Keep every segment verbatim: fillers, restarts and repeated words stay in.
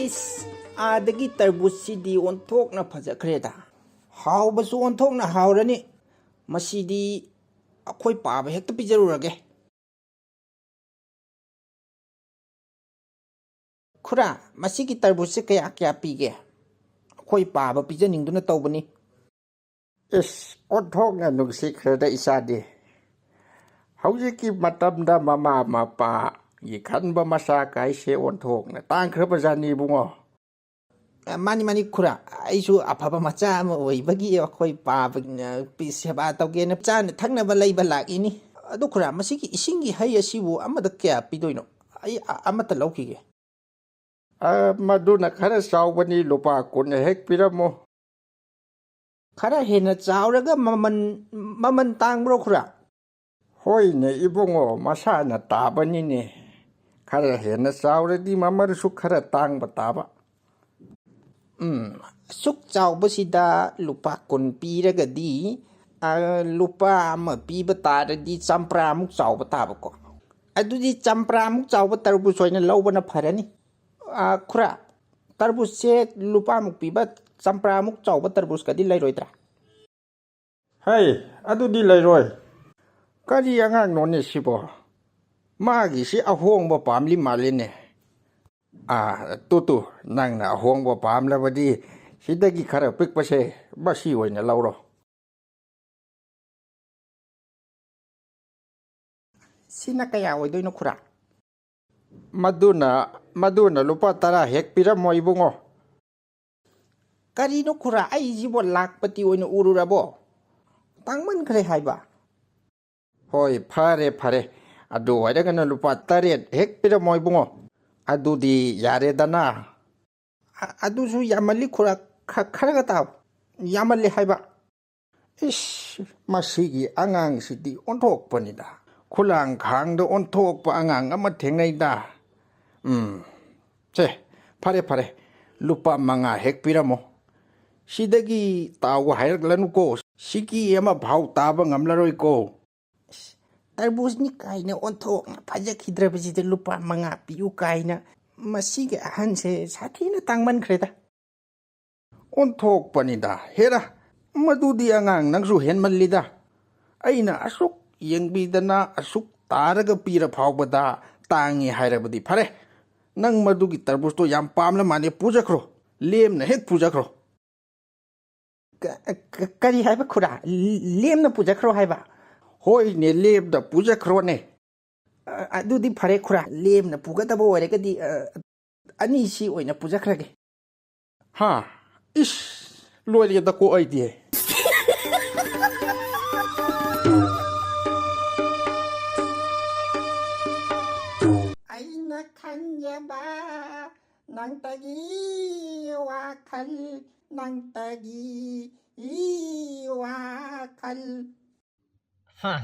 ꯏꯁ, ꯑꯥꯗꯒꯤ ꯇꯔꯕꯨꯖꯁꯤꯗꯤ ꯑꯣꯟꯊꯣꯛꯅ ꯐꯖꯈ꯭ꯔꯦꯗ꯫ ꯍꯥꯎꯕꯁꯨ ꯑꯣꯟꯊꯣꯛꯅ ꯍꯥꯎꯔꯅꯤ꯫ ꯃꯁꯤꯗꯤ ꯑꯩꯈꯣꯏ ꯄꯥꯕ ꯍꯦꯛꯇ ꯄꯤꯖꯔꯨꯔꯒꯦ꯫ ꯈꯨꯔꯥ, ꯃꯁꯤꯒꯤ ꯇꯔꯕꯨꯖꯁꯦ ꯀꯌꯥ ꯀꯌꯥ ꯄꯤꯒꯦ? ꯑꯩꯈꯣꯏ ꯄꯥꯕ ꯄꯤꯖꯅꯤꯡꯗꯨꯅ ꯇꯧꯕꯅꯤ꯫ ꯏꯁ, ꯑꯣꯟꯊꯣꯛꯅ ꯅꯨꯡꯁꯤꯈ꯭ꯔꯦꯗ ꯏꯆꯥꯗꯤ꯫ ꯍꯧꯖꯤꯛꯀꯤ ꯃꯇꯝꯗ ꯃꯃꯥ ꯃꯄꯥꯒꯤ ꯈꯟꯕ ꯃꯆꯥ ꯀꯥꯏꯁꯦ ꯑꯣꯟꯊꯣꯛꯅ ꯇꯥꯡꯈ꯭ꯔꯕꯖꯥꯠꯅꯤ ꯏꯕꯨꯡꯉꯣ꯫ ꯑ, ꯃꯥꯅꯤ, ꯃꯥꯅꯤ, ꯈꯨꯔꯥ꯫ ꯑꯩꯁꯨ ꯑꯐꯕ ꯃꯆꯥ ꯑꯃ ꯑꯣꯏꯕꯒꯤ ꯑꯩꯈꯣꯏ ꯄꯥꯕ, ꯑ, ꯄꯤ-, ꯁꯦꯕꯥ ꯇꯧꯒꯦꯅ ꯆꯥꯅ ꯊꯛꯅꯕ ꯂꯩꯕ ꯂꯥꯛꯏꯅꯤ꯫ ꯑꯗꯨ ꯈꯨꯔꯥ, ꯃꯁꯤꯒꯤ ꯏꯁꯤꯡꯒꯤ ꯍꯩ ꯑꯁꯤꯕꯨ ꯑꯃꯗ ꯀꯌꯥ ꯄꯤꯗꯣꯏꯅꯣ? ꯑꯩ ꯑ-, ꯑꯃꯠꯇ ꯂꯧꯈꯤꯒꯦ꯫ ꯑ, ꯃꯗꯨꯅ ꯈꯔ ꯆꯥꯎꯕꯅꯤ, ꯂꯨꯄꯥ ꯀꯨꯟ ꯍꯦꯛ ꯄꯤꯔꯝꯃꯣ꯫ ꯈꯔ ꯍꯦꯟꯅ ꯆꯥꯎꯔꯒ ꯃꯃꯜ, ꯃꯃꯜ ꯇꯥꯡꯕ꯭ꯔꯣ ꯈꯨꯔꯥ? ꯍꯣꯏꯅꯦ ꯏꯕꯨꯡꯉꯣ, ꯃꯁꯥꯅ ꯇꯥꯕꯅꯤꯅꯦ꯫ ꯈꯔ ꯍꯦꯟꯅ ꯆꯥꯎꯔꯗꯤ ꯃꯃꯜꯁꯨ ꯈꯔ ꯇꯥꯡꯕ ꯇꯥꯕ꯫ ꯎꯝ, ꯑꯁꯨꯛ ꯆꯥꯎꯕꯁꯤꯗ ꯂꯨꯄꯥ ꯀꯨꯟ ꯄꯤꯔꯒꯗꯤ, ꯑ, ꯂꯨꯄꯥ ꯑꯃ ꯄꯤꯕ ꯇꯥꯔꯗꯤ ꯆꯝꯄ꯭ꯔꯥꯃꯨꯛ ꯆꯥꯎꯕ ꯇꯥꯕꯀꯣ꯫ ꯑꯗꯨꯗꯤ ꯆꯝꯄ꯭ꯔꯥꯃꯨꯛ ꯆꯥꯎꯕ ꯇꯔꯕꯨꯖ ꯑꯣꯏꯅ ꯂꯧꯕꯅ ꯐꯔꯅꯤ꯫ ꯑ, ꯈꯨꯔꯥ, ꯇꯔꯕꯨꯖꯁꯦ ꯂꯨꯄꯥꯃꯨꯛ ꯄꯤꯕ ꯆꯝꯄ꯭ꯔꯥꯃꯨꯛ ꯆꯥꯎꯕ ꯇꯔꯕꯨꯖꯀꯗꯤ ꯂꯩꯔꯣꯏꯗ꯭ꯔꯥ? ꯍꯩ, ꯑꯗꯨꯗꯤ ꯂꯩꯔꯣꯏ꯫ ꯀꯔꯤ ꯑꯉꯥꯡꯅꯣꯅꯦ ꯁꯤꯕꯣ? ꯃꯥꯒꯤꯁꯤ ꯑꯍꯣꯡꯕ ꯄꯥꯝꯂꯤ ꯃꯥꯜꯂꯤꯅꯦ꯫ ꯑꯥ, ꯇꯨ, ꯇꯨ, ꯅꯪꯅ ꯑꯍꯣꯡꯕ ꯄꯥꯝꯂꯕꯗꯤ ꯁꯤꯗꯒꯤ ꯈꯔ ꯄꯤꯛꯄꯁꯦ ꯃꯁꯤ ꯑꯣꯏꯅ ꯂꯧꯔꯣ꯫ ꯁꯤꯅ ꯀꯌꯥ ꯑꯣꯏꯗꯣꯏꯅꯣ, ꯈꯨꯔꯥ? ꯃꯗꯨꯅ, ꯃꯗꯨꯅ ꯂꯨꯄꯥ ꯇꯔꯥ ꯍꯦꯛ ꯄꯤꯔꯝꯃꯣ, ꯏꯕꯨꯡꯉꯣ꯫ ꯀꯔꯤꯅꯣ, ꯈꯨꯔꯥ? ꯑꯩꯁꯤꯕꯨ ꯂꯥꯛꯄꯇꯤ ꯑꯣꯏꯅ ꯎꯔꯨꯔꯕꯣ? ꯇꯥꯡꯃꯟꯈ꯭ꯔꯦ ꯍꯥꯏꯕ꯫ ꯍꯣꯏ, ꯐꯔꯦ, ꯐꯔꯦ꯫ ꯑꯗꯨ ꯑꯣꯏꯔꯒꯅ ꯂꯨꯄꯥ ꯇꯔꯦꯠ ꯍꯦꯛ ꯄꯤꯔꯝꯃꯣ, ꯏꯕꯨꯡꯉꯣ꯫ ꯑꯗꯨꯗꯤ ꯌꯥꯔꯦꯗꯅ꯫ ꯑ-, ꯑꯗꯨꯁꯨ ꯌꯥꯝꯃꯜꯂꯤ, ꯈꯨꯔꯥ꯫ ꯈ-, ꯈꯔꯒ ꯇꯥꯎ꯫ ꯌꯥꯝꯃꯜꯂꯤ ꯍꯥꯏꯕ꯫ ꯏꯁ, ꯃꯁꯤꯒꯤ ꯑꯉꯥꯡꯁꯤꯗꯤ ꯑꯣꯟꯊꯣꯛꯄꯅꯤꯗ꯫ ꯈꯨꯂꯥꯡꯈꯥꯡꯗ ꯑꯣꯟꯊꯣꯛꯄ ꯑꯉꯥꯡ ꯑꯃ ꯊꯦꯡꯅꯩꯗ꯫ ꯎꯝ, ꯁꯦ, ꯐꯔꯦ, ꯐꯔꯦ, ꯂꯨꯄꯥ ꯃꯉꯥ ꯍꯦꯛ ꯄꯤꯔꯝꯃꯣ꯫ ꯁꯤꯗꯒꯤ ꯇꯥꯎꯕ ꯍꯥꯏꯔꯛꯂꯅꯨꯀꯣ, ꯁꯤꯀꯤ ꯑꯃ ꯐꯥꯎ ꯇꯥꯕ ꯉꯝꯂꯔꯣꯏꯀꯣ꯫ ꯏꯁ, ꯇꯔꯕꯨꯖꯅꯤ ꯀꯥꯏꯅ ꯑꯣꯟꯊꯣꯛꯅ ꯐꯖꯈꯤꯗ꯭ꯔꯕꯁꯤꯗ ꯂꯨꯄꯥ ꯃꯉꯥ ꯄꯤꯌꯨ ꯀꯥꯏꯅ ꯃꯁꯤꯒꯤ ꯑꯍꯟꯁꯦ ꯁꯥꯊꯤꯅ ꯇꯥꯡꯃꯟꯈ꯭ꯔꯦꯗ꯫ ꯑꯣꯟꯊꯣꯛꯄꯅꯤꯗ, ꯍꯦꯔꯥ, ꯃꯗꯨꯗꯤ ꯑꯉꯥꯡ ꯅꯪꯁꯨ ꯍꯦꯟꯃꯜꯂꯤꯗ꯫ ꯑꯩꯅ ꯑꯁꯨꯛ ꯌꯦꯡꯕꯤꯗꯅ ꯑꯁꯨꯛ ꯇꯥꯔꯒ ꯄꯤꯔ ꯐꯥꯎꯕꯗ ꯇꯥꯡꯉꯤ ꯍꯥꯏꯔꯕꯗꯤ ꯐꯔꯦ꯫ ꯅꯪ ꯃꯗꯨꯒꯤ ꯇꯔꯕꯨꯖꯇꯣ ꯌꯥꯝ ꯄꯥꯝꯂ ꯃꯥꯜꯂꯦ, ꯄꯨꯖꯈ꯭ꯔꯣ, ꯂꯦꯝꯅ ꯍꯦꯛ ꯄꯨꯖꯈ꯭ꯔꯣ꯫ ꯀ-, ꯀ-, ꯀꯔꯤ ꯍꯥꯏꯕ ꯈꯨꯔꯥ? ꯂꯦꯝꯅ ꯄꯨꯖꯈ꯭ꯔꯣ ꯍꯥꯏꯕ? ꯍꯣꯏꯅꯦ, ꯂꯦꯝꯅ ꯄꯨꯖꯈ꯭ꯔꯣꯅꯦ꯫ ꯑ, ꯑꯗꯨꯗꯤ ꯐꯔꯦ ꯈꯨꯔꯥ, ꯂꯦꯝꯅ ꯄꯨꯒꯗꯕ ꯑꯣꯏꯔꯒꯗꯤ, ꯑ, ꯑꯅꯤꯁꯤ ꯑꯣꯏꯅ ꯄꯨꯖꯈ꯭ꯔꯒꯦ꯫ ꯍꯥ? ꯏꯁ, ꯂꯣꯏꯔꯦꯗꯀꯣ ꯑꯩꯗꯤ꯫ ꯑꯩꯅ ꯈꯟꯖꯕ ꯅꯪꯇꯒꯤ ꯋꯥꯈꯜ, ꯅꯪꯇꯒꯤ ꯋꯥꯈꯜ꯫ ꯍꯝ,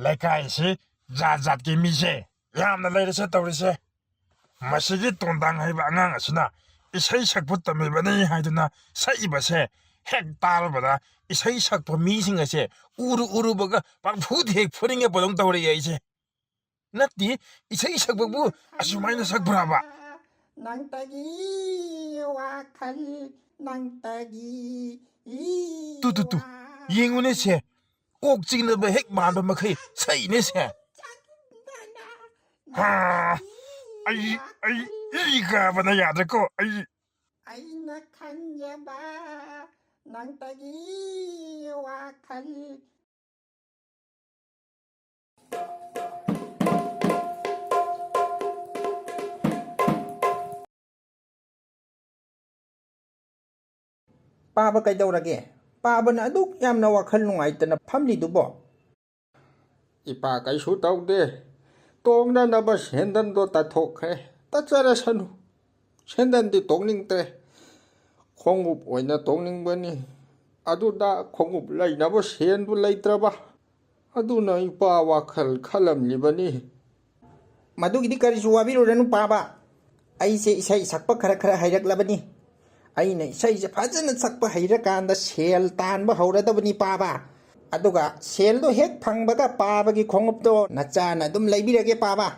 ꯂꯩꯀꯥꯏꯁꯤ ꯖꯥꯠ ꯖꯥꯠꯀꯤ ꯃꯤꯁꯦ ꯌꯥꯝꯅ ꯂꯩꯔꯦꯁꯦ ꯇꯧꯔꯤꯁꯦ꯫ ꯃꯁꯤꯒꯤ ꯇꯣꯟꯗꯥꯡ ꯍꯥꯏꯕ ꯑꯉꯥꯡ ꯑꯁꯤꯅ ꯏꯁꯩ ꯁꯛꯄ ꯇꯝꯃꯤꯕꯅꯤ ꯍꯥꯏꯗꯨꯅ ꯁꯛꯏꯕꯁꯦ ꯍꯦꯛ ꯇꯥꯔꯨꯕꯗ ꯏꯁꯩ ꯁꯛꯄ ꯃꯤꯁꯤꯡ ꯑꯁꯦ ꯎꯔꯨ ꯎꯔꯨꯕꯒ ꯄꯪꯐꯨꯗ ꯍꯦꯛ ꯐꯨꯅꯤꯡꯉꯛꯄꯗꯧꯅ ꯇꯧꯔꯛꯑꯦ ꯑꯩꯁꯦ꯫ ꯅꯠꯇꯦ, ꯏꯁꯩ ꯁꯛꯄꯕꯨ ꯑꯁꯨꯃꯥꯏꯅ ꯁꯛꯄ꯭ꯔꯕ? ꯅꯪꯇꯒꯤ ꯋꯥꯈꯜ, ꯅꯪꯇꯒꯤ ꯇꯨ, ꯇꯨ, ꯇꯨ꯫ ꯋꯥꯈꯜ꯫ ꯌꯦꯡꯉꯨꯅꯦ ꯁꯦ, ꯀꯣꯛ ꯆꯤꯛꯅꯕ ꯍꯦꯛ ꯃꯥꯟꯕ ꯃꯈꯩ ꯁꯛꯏꯅꯦ ꯁꯦ꯫ ꯍꯥ, ꯑꯩ, ꯑꯩ ꯏ ꯀꯥꯕꯅ ꯌꯥꯗ꯭ꯔꯦꯀꯣ, ꯑꯩ꯫ ꯑꯩꯅ ꯈꯟꯖꯕ ꯅꯪꯇꯒꯤ ꯋꯥꯈꯜ꯫ ꯄꯥꯕ ꯀꯩꯗꯧꯔꯒꯦ? ꯄꯥꯕꯅ ꯑꯗꯨꯛ ꯌꯥꯝꯅ ꯋꯥꯈꯜ ꯅꯨꯡꯉꯥꯏꯇꯅ ꯐꯝꯂꯤꯗꯨꯕꯣ? ꯏꯄꯥ ꯀꯩꯁꯨ ꯇꯧꯗꯦ꯫ ꯇꯣꯡꯅꯅꯕ ꯁꯦꯟꯗꯟꯗꯣ ꯇꯠꯊꯣꯛꯈ꯭ꯔꯦ꯫ ꯇꯠꯆꯔꯁꯅꯨ꯫ ꯁꯦꯟꯗꯟꯗꯤ ꯇꯣꯡꯅꯤꯡꯗ꯭ꯔꯦ꯫ ꯈꯣꯡꯎꯞ ꯑꯣꯏꯅ ꯇꯣꯡꯅꯤꯡꯕꯅꯤ꯫ ꯑꯗꯨꯗ ꯈꯣꯡꯎꯞ ꯂꯩꯅꯕ ꯁꯦꯟꯗꯨ ꯂꯩꯇ꯭ꯔꯕ꯫ ꯑꯗꯨꯅ ꯏꯄꯥ ꯋꯥꯈꯜ ꯈꯜꯂꯝꯂꯤꯕꯅꯤ꯫ ꯃꯗꯨꯒꯤꯗꯤ ꯀꯔꯤꯁꯨ ꯋꯥꯕꯤꯔꯨꯔꯅꯨ ꯄꯥꯕ꯫ ꯑꯩꯁꯦ ꯏꯁꯩ ꯁꯛꯄ ꯈꯔ ꯈꯔ ꯍꯩꯔꯛꯂꯕꯅꯤ꯫ ꯑꯩꯅ ꯏꯁꯩꯁꯦ ꯐꯖꯅ ꯁꯛꯄ ꯍꯩꯔꯀꯥꯟꯗ ꯁꯦꯜ ꯇꯥꯟꯕ ꯍꯧꯔꯗꯕꯅꯤ ꯄꯥꯕ꯫ ꯑꯗꯨꯒ ꯁꯦꯜꯗꯣ ꯍꯦꯛ ꯐꯪꯕꯒ ꯄꯥꯕꯒꯤ ꯈꯣꯡꯎꯞꯇꯣ ꯅꯆꯥꯅ ꯑꯗꯨꯝ ꯂꯩꯕꯤꯔꯒꯦ ꯄꯥꯕ꯫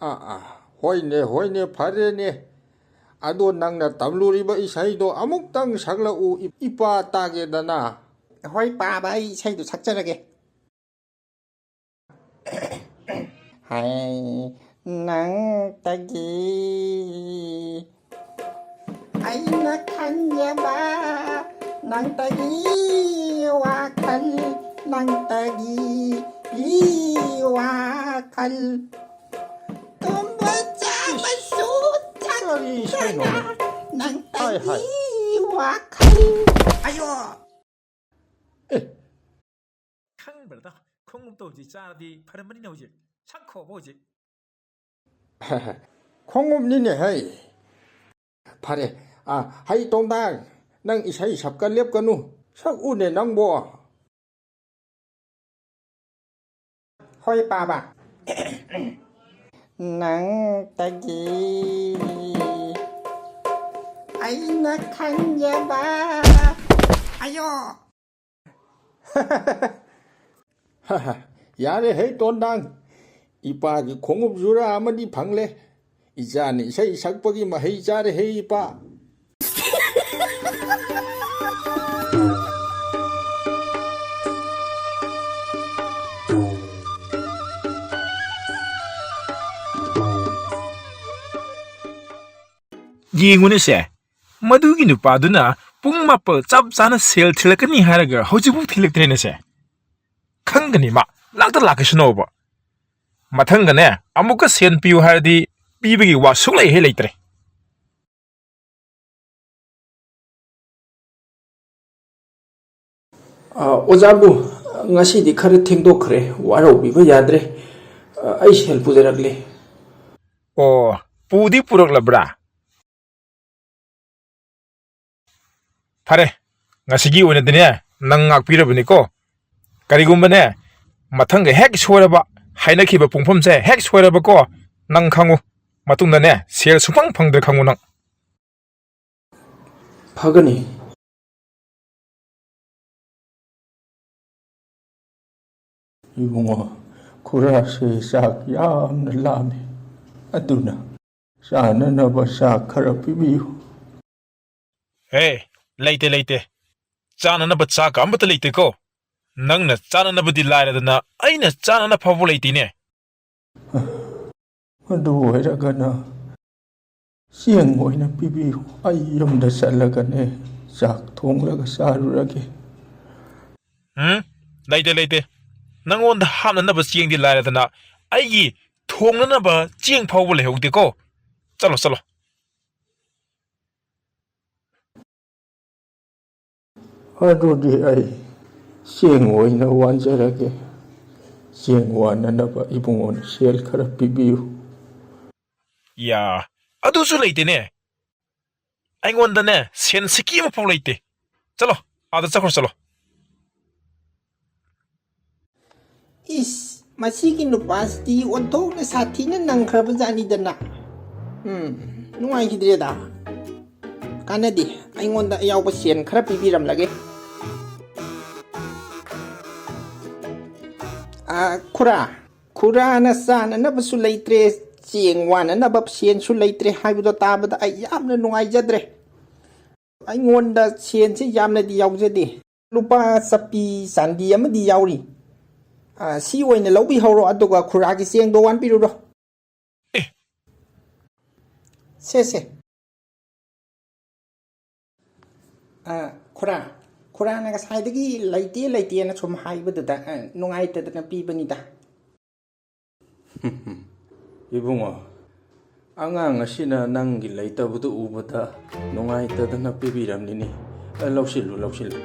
ꯑꯥ, ꯑꯥ, ꯍꯣꯏꯅꯦ, ꯍꯣꯏꯅꯦ, ꯐꯔꯦꯅꯦ꯫ ꯑꯗꯣ ꯅꯪꯅ ꯇꯝꯂꯨꯔꯤꯕ ꯏꯁꯩꯗꯣ ꯑꯃꯨꯛꯇꯪ ꯁꯛꯂꯛꯎ, ꯏ-, ꯏꯄꯥ ꯇꯥꯒꯦꯗꯅ꯫ ꯍꯣꯏ, ꯄꯥꯕ, ꯑꯩ ꯏꯁꯩꯗꯨ ꯁꯛꯆꯔꯒꯦ꯫ ꯍꯥꯏ, ꯅꯪꯇꯒꯤ ꯑꯩꯅ ꯈꯟꯖꯕ, ꯅꯪꯇꯒꯤ ꯋꯥꯈꯜ, ꯅꯪꯇꯒꯤ ꯋꯥꯈꯜ꯫ ꯇꯨꯝꯕ ꯆꯥꯕꯁꯨ ꯀꯔꯤ ꯏꯁꯩꯅꯣ? ꯆꯠꯇꯅ ꯅꯪꯇꯒꯤ ꯍꯥꯏ, ꯍꯥꯏ꯫ ꯋꯥꯈꯜ꯫ ꯑꯌꯣ! ꯑꯦ꯫ ꯈꯪꯕ꯭ꯔꯥꯗ, ꯈꯣꯡꯎꯞꯇꯣ ꯍꯧꯖꯤꯛ ꯆꯥꯔꯗꯤ ꯐꯔꯝꯃꯅꯤꯅꯦ ꯍꯧꯖꯤꯛ꯫ ꯁꯛꯈꯣꯕ ꯍꯧꯖꯤꯛ꯫ ꯈꯣꯡꯎꯞꯅꯤꯅꯦ ꯍꯩ꯫ ꯐꯔꯦ, ꯑ, ꯍꯩ ꯇꯣꯟꯗꯥꯡ, ꯅꯪ ꯏꯁꯩ ꯁꯛꯀ ꯂꯦꯞꯀꯅꯨ꯫ ꯁꯛꯎꯅꯦ ꯅꯪꯕꯣ꯫ ꯍꯣꯏ, ꯄꯥꯕ꯫ ꯅꯪꯇꯒꯤ ꯑꯩꯅ ꯈꯟꯖꯕ꯫ ꯑꯌꯣ! ꯌꯥꯔꯦ ꯍꯦ ꯇꯣꯟꯗꯥꯡ, ꯏꯄꯥꯒꯤ ꯈꯣꯡꯎꯞ ꯖꯨꯔꯥ ꯑꯃꯗꯤ ꯐꯪꯂꯦ꯫ ꯏꯆꯥꯅ ꯏꯁꯩ ꯁꯛꯄꯒꯤ ꯃꯍꯩ ꯆꯥꯔꯦ ꯍꯦ ꯏꯄꯥ꯫ ꯌꯦꯡꯉꯨꯅꯦꯁꯦ, ꯃꯗꯨꯒꯤ ꯅꯨꯄꯥꯗꯨꯅ ꯄꯨꯡ ꯃꯥꯄꯜ ꯆꯞ ꯆꯥꯅ ꯁꯦꯜ ꯊꯤꯜꯂꯛꯀꯅꯤ ꯍꯥꯏꯔꯒ ꯍꯧꯖꯤꯛꯐꯥꯎ ꯊꯤꯜꯂꯛꯇ꯭ꯔꯦꯅꯦꯁꯦ꯫ ꯈꯪꯒꯅꯤ ꯃꯥ, ꯂꯥꯛꯇ ꯂꯥꯛꯈꯤꯁꯅꯣꯕ꯫ ꯃꯊꯪꯗꯅꯦ, ꯑꯃꯨꯛꯀ ꯁꯦꯟ ꯄꯤꯌꯨ ꯍꯥꯏꯔꯗꯤ ꯄꯤꯕꯒꯤ ꯋꯥ ꯁꯨꯛꯂꯩ ꯍꯦꯛ ꯂꯩꯇ꯭ꯔꯦ꯫ ꯑ, ꯑꯣꯖꯥꯕꯨ, ꯉꯁꯤꯗꯤ ꯈꯔ ꯊꯦꯡꯗꯣꯛꯈ꯭ꯔꯦ, ꯋꯥꯔꯧꯕꯤꯕ ꯌꯥꯗ꯭ꯔꯦ꯫ ꯑ, ꯑꯩ ꯁꯦꯜ ꯄꯨꯖꯔꯛꯂꯦ꯫ ꯑꯣ, ꯄꯨꯗꯤ ꯄꯨꯔꯛꯂꯕ꯭ꯔꯥ? ꯐꯔꯦ, ꯉꯁꯤꯒꯤ ꯑꯣꯏꯅꯗꯤꯅꯦ, ꯅꯪ ꯉꯥꯛꯄꯤꯔꯕꯅꯤꯀꯣ꯫ ꯀꯔꯤꯒꯨꯝꯕꯅꯦ, ꯃꯊꯪꯒ ꯍꯦꯛ ꯁꯣꯏꯔꯕ, ꯍꯥꯏꯅꯈꯤꯕ ꯄꯨꯡꯐꯝꯁꯦ ꯍꯦꯛ ꯁꯣꯏꯔꯕꯀꯣ, ꯅꯪ ꯈꯪꯉꯨ, ꯃꯇꯨꯡꯗꯅꯦ, ꯁꯦꯜ ꯁꯨꯡꯐꯪ ꯐꯪꯗ꯭ꯔꯦ ꯈꯪꯉꯨ ꯅꯪ꯫ ꯐꯒꯅꯤ꯫ ꯏꯕꯨꯡꯉꯣ, ꯈꯨꯔꯥꯁꯦ ꯆꯥꯛ ꯌꯥꯝꯅ ꯂꯥꯝꯃꯤ꯫ ꯑꯗꯨꯅ ꯆꯥꯅꯅꯕ ꯆꯥꯛ ꯈꯔ ꯄꯤꯕꯤꯌꯨ꯫ ꯍꯦ, ꯂꯩꯇꯦ, ꯂꯩꯇꯦ꯫ ꯆꯥꯅꯅꯕ ꯆꯥꯛꯀ ꯑꯃꯠꯇ ꯂꯩꯇꯦꯀꯣ꯫ ꯅꯪꯅ ꯆꯥꯅꯅꯕꯗꯤ ꯂꯥꯏꯔꯗꯅ ꯑꯩꯅ ꯆꯥꯅꯅ ꯐꯥꯎꯕ ꯂꯩꯇꯦꯅꯦ꯫ ꯑꯗꯨ ꯑꯣꯏꯔꯒꯅ ꯆꯦꯡ ꯑꯣꯏꯅ ꯄꯤꯕꯤꯌꯨ꯫ ꯑꯩ ꯌꯨꯝꯗ ꯆꯠꯂꯒꯅꯦ ꯆꯥꯛ ꯊꯣꯡꯂꯒ ꯆꯥꯔꯨꯔꯒꯦ꯫ ꯎꯝ, ꯂꯩꯇꯦ, ꯂꯩꯇꯦ꯫ ꯅꯪꯉꯣꯟꯗ ꯍꯥꯞꯅꯅꯕ ꯆꯦꯡꯗꯤ ꯂꯥꯏꯔꯗꯅ ꯑꯩꯒꯤ ꯊꯣꯡꯅꯅꯕ ꯆꯦꯡ ꯐꯥꯎꯕ ꯂꯩꯍꯧꯗꯦꯀꯣ꯫ ꯆꯠꯂꯣ, ꯆꯠꯂꯣ꯫ ꯑꯗꯨꯗꯤ ꯑꯩ ꯆꯦꯡ ꯑꯣꯏꯅ ꯋꯥꯟꯖꯔꯒꯦ꯫ ꯆꯦꯡ ꯋꯥꯟꯅꯅꯕ ꯏꯕꯨꯡꯉꯣꯅ ꯁꯦꯜ ꯈꯔ ꯄꯤꯕꯤꯌꯨ꯫ ꯌꯥ, ꯑꯗꯨꯁꯨ ꯂꯩꯇꯦꯅꯦ꯫ ꯑꯩꯉꯣꯟꯗꯅꯦ ꯁꯦꯟ ꯁꯤꯀꯤ ꯑꯃꯐꯥꯎ ꯂꯩꯇꯦ꯫ ꯆꯠꯂꯣ, ꯑꯥꯗ ꯆꯠꯈ꯭ꯔꯣ, ꯆꯠꯂꯣ꯫ ꯏꯁ, ꯃꯁꯤꯒꯤ ꯅꯨꯄꯥꯁꯤꯗꯤ ꯑꯣꯟꯊꯣꯛꯅ ꯁꯥꯊꯤꯅ ꯅꯪꯈ꯭ꯔꯕ ꯖꯥꯠꯅꯤꯗꯅ꯫ ꯎꯝ, ꯅꯨꯡꯉꯥꯏꯈꯤꯗ꯭ꯔꯦꯗ꯫ ꯀꯥꯟꯅꯗꯦ, ꯑꯩꯉꯣꯟꯗ ꯑꯌꯥꯎꯕ ꯁꯦꯟ ꯈꯔ ꯄꯤꯕꯤꯔꯝꯂꯒꯦ꯫ ꯑꯥ, ꯈꯨꯔꯥ, ꯈꯨꯔꯥꯅ ꯆꯥꯅꯅꯕꯁꯨ ꯂꯩꯇ꯭ꯔꯦ, ꯆꯦꯡ ꯋꯥꯅꯅꯕ ꯁꯦꯟꯁꯨ ꯂꯩꯇ꯭ꯔꯦ ꯍꯥꯏꯕꯗꯣ ꯇꯥꯕꯗ ꯑꯩ ꯌꯥꯝꯅ ꯅꯨꯡꯉꯥꯏꯖꯗ꯭ꯔꯦ꯫ ꯑꯩꯉꯣꯟꯗ ꯁꯦꯟꯁꯦ ꯌꯥꯝꯅꯗꯤ ꯌꯥꯎꯖꯗꯦ꯫ ꯂꯨꯄꯥ ꯆꯞꯄꯤ ꯆꯥꯟꯗꯤ ꯑꯃꯗꯤ ꯌꯥꯎꯔꯤ꯫ ꯑꯥ, ꯁꯤ ꯑꯣꯏꯅ ꯂꯧꯕꯤꯍꯧꯔꯣ, ꯑꯗꯨꯒ ꯈꯨꯔꯥꯒꯤ ꯆꯦꯡꯗꯣ ꯋꯥꯟꯕꯤꯔꯨꯔꯣ꯫ ꯑꯦ꯫ ꯁꯦ, ꯁꯦ꯫ ꯑꯥ, ꯈꯨꯔꯥ, ꯈꯨꯔꯥꯅ ꯉꯁꯥꯏꯗꯒꯤ ꯂꯩꯇꯦ, ꯂꯩꯇꯦꯅ ꯁꯨꯝ ꯍꯥꯏꯕꯗꯨꯗ, ꯑꯥ, ꯅꯨꯡꯉꯥꯏꯇꯗꯅ ꯄꯤꯕꯅꯤꯗ꯫ ꯏꯕꯨꯡꯉꯣ, ꯑꯉꯥꯡ ꯑꯁꯤꯅ ꯅꯪꯒꯤ ꯂꯩꯇꯕꯗꯨ ꯎꯕꯗ ꯅꯨꯡꯉꯥꯏꯇꯗꯅ ꯄꯤꯕꯤꯔꯝꯂꯤꯅꯤ꯫ ꯑ, ꯂꯧꯁꯤꯜꯂꯨ, ꯂꯧꯁꯤꯜꯂꯨ꯫